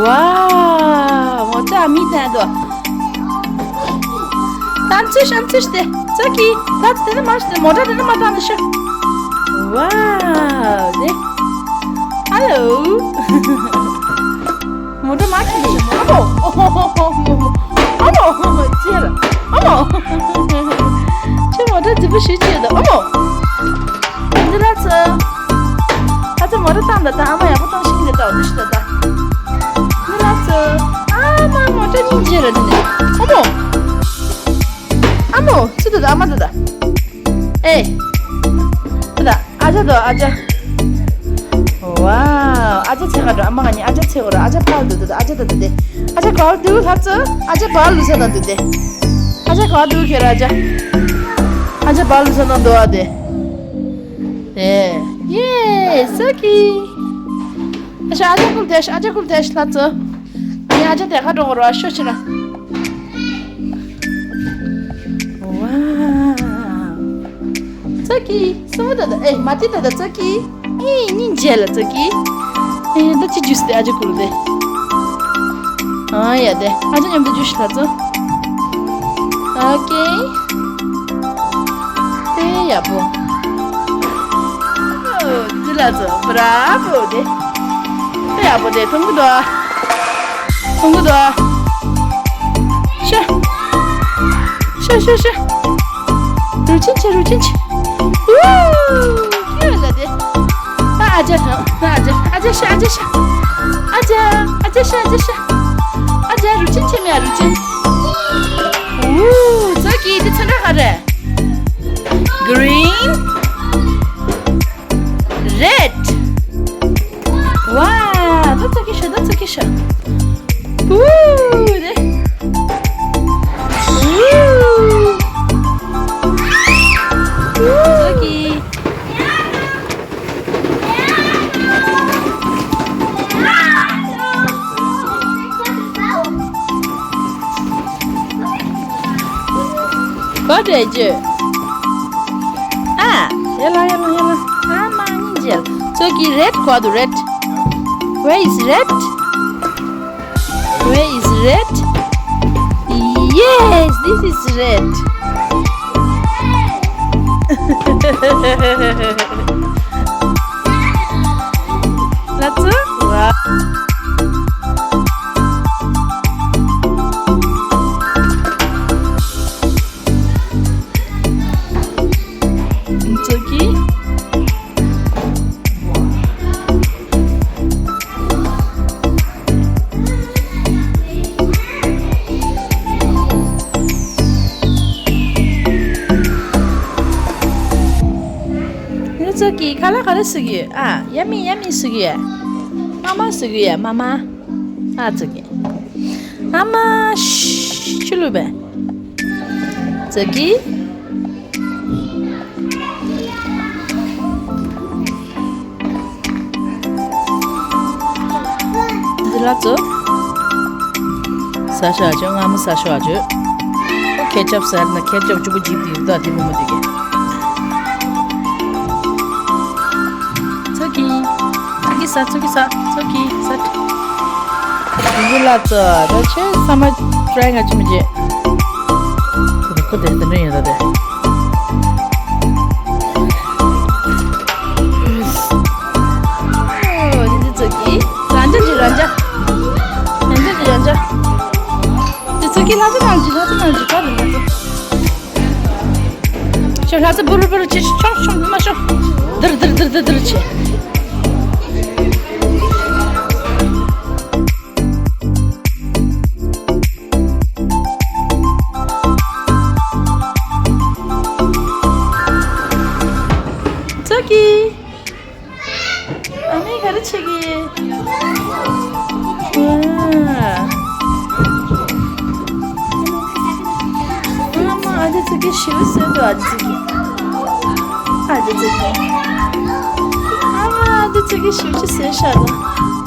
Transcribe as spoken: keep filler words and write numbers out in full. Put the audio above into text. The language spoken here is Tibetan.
ཝའོ། མོ་ཊ་མིག་བསྟན་འདུག་ད་འཚོལ་ཤོག་འཚོལ་ཤོག་དེ། ཙོ་ཀི། ལྷ་ཙོ་དེ་ནས་མར་ཤོག་དེ། མོ་ཊ་དེ་ནས་མར་བཏང་ནས་ཤོག་ཝའོ། དེ། ཧ་ལོ། མོ་ཊ་མར་ཁྱེར་ནས་ཤོག་ཨ་མོ། ཨ་མོ། ཅེར། ཨ་མོ། ཁྱོད་མོ་ཊ་རྫིག་པོ་ཞིག་བྱས་འདུག་ཨ་མོ། འདི་ལ་ཚོ། ད་ཚོ་མོ་ཊ་བཏང་ད། ད་ཨ་མ་ཡག་པོ་བཏང་ཤིང་རེད་ད། འདི་ཤི་ད་ད། འདི་ལ་ཚོ། ཨ་མ་མོ་ཊ་སྙིང་རྗེ་རེད་འདི་ནི། ཨ་མོ། ཨ་མོ་ཚུ་ད་ད་ཨ་མ་ད་ད། ཨེ། ད་ད་ཨ་ཅག་ད་ཨ་ཅག་ཝའོ། ཨ་ཅག་ཚེ་ག་འགྲོ། ཨ་མ་ང་གཉིས་ཨ་ཅག་ཚེ་ག་འགྲོ། ཨ་ཅག་ཕར་འདུག་ད་ད་ཨ་ཅག་ད་ད་དེ། ཨ་ཅག་ག་བར་འདུག་ལྷ་ཚོ། ཨ་ཅག་བར་ལུས་ས་ད་འདུག་དེ། ཨ་ཅག་ག་བར་འདུག་ཁྱེད་རང་ཨ་ཅག་ཨ་ཅག་བར་ལུས་ས་ད་འདུག་ཨ་དེ། ཨེ། ཡེ། ཙོ་ཀི། ཨ་ཅག་ཨ་ཅག་ཀུལ་ཐེ་ཤ། ཨ་ཅག་ཀུལ་ཐེ་ཤ་ལྷ་ཚོ། ངའི་ཨ་ཅག་དེ་ག་འགྲོ་གི་རོ། ཨ་ཤོ་ཕྱིན་ན། ཝའོ། ཙོ་ཀི། སུ་མོ་ད་ད། ཨེ་མ་ཏི་ད་ད་ཙོ་ཀི། ཨེ་སྙིང་རྗེ་ལ་ཙོ་ཀི། ཨེ་ད་ཅི་ཇུས་དེ་ཨ་ཅག་ཀུལ་དེ། ཨ་ཡ་དེ། ཨ་ཅག་མཉམ་དུ་ཇུས་ལྷ་ཚོ། ཨོ་ཀེ། དེ་ཡག་པོ། ཨོ། དེ་ལ་ཚོ། བྷ་ར་བྷོ་དེ། དེ་ཡག་པོ་དེ། ཐུང་གི་འདུག་ཐུང་གི་འདུག་ཤ། ཤ་ཤ་ཤ། རུ་ཆེན་ཆེ། རུ་ཆེན་ཆེ། ཝུ། ཁྱོད་ལ་དེ། ཨ་ཨ་ཅག་ཨ་ཨ་ཅག་ཨ་ཅག་ཤ། ཨ་ཅག་ཤ། ཨ་ཅག་ཨ་ཅག་ཤ། ཨ་ཅག་ཤ། ཨ་ཅག་རུ་ཆེན་ཆེ་མེ། ཨ་རུ་ཆེན། ཝུ། ཙོ་ཀི་དེ་ཚོན་ཁྲ་ག་རེ། Green, red. ཝ། ད་ཙོ་ཀི་ཤ། ད་ཙོ་ཀི་ཤ། ཝུ། རེད། ཝུ། ཙོ་ཀི། ག་འདྲ་བྱེད། ཨ། ཡ་ལ་ཡ་ལ་ཡ་ལ། ཨ་མ་སྙིང་རྗེ། ཙོ་ཀི་རེད་ག་འདུག red. Where is red? Where is red? Yes, this is red. ལ་ཙོ། ཝ། ཙོ་ཀི། ལ་ཙོ་ཀི་ཁ་ལག་ག་རེ་ཟ་གི་ཡོད། ཨ། ཡ་མི་ཡ་མི་ཟ་གི་ཡོད། མ་མ་ཟ་གི་ཡོད། མ་མ། ཨ་ཙོ་ཀི། ཨ་མ། ཤི་ལུ་བས། ཙོ་ཀི། འདི་ལ་ཙོ། ཟ་ཤོག་ཨ་ཅོ། མངར་མོ་ཟ་ཤོག་ཨ་ཅོ། ཁེ་ཅབ་ཟ་ན་ཁེ་ཅབ་བཅུ་པོ་འཇིབ་དེ་ཡོད་ད། དེ་མོ་མོ་དེ་གས། ཙོ་ཀི། ཙོ་ཀི་ཟ། ཙོ་ཀི་ཟ། ཙོ་ཀི་ཟ། འདི་ལ་ཙོ། ད་ཆེ་ས་མ་ཏྲའི་ང་ཅི་མི་བྱེད། ཁོ་དེ་ཁོ་དེ་དེ་འདྲ་ཡིན་ད་དེ། འདི་ཙོ་ཀི། རང་ཅག་ཅི་རང་ཅག་རང་ཅག་ཅི་རང་ཅག་འདི་ཙོ་ཀི་ལྷ་ཚོ་ནང་ཅི། ལྷ་ཚོ་ནང་ཅི་ག་རེ་ལྷ་ཚོ། ཤོག་ལྷ་ཚོ་འབུར་འབུར་བྱེད། ཤོག་ཤོག་མ་ཤོག་དིར་དིར་དིར་དིར་དིར་བྱེད། ཙོ་ཀི། ཨ་མས་ག་རེ་བྱེད་ཀྱི། ཨ་མ། ཨ་ཅག་ཙོ་ཀི་ཞེ་པོ་ཟེར་འདུག་ཨ་ཅག་ཙོ་ཀི། ཨ་ཅག་ཙོ་ཀི། ཨ་མ། ཨ་ཅག་ཙོ་ཀི་ཞེ་པོ་ཅིག་ཟེར་ཤག་ད།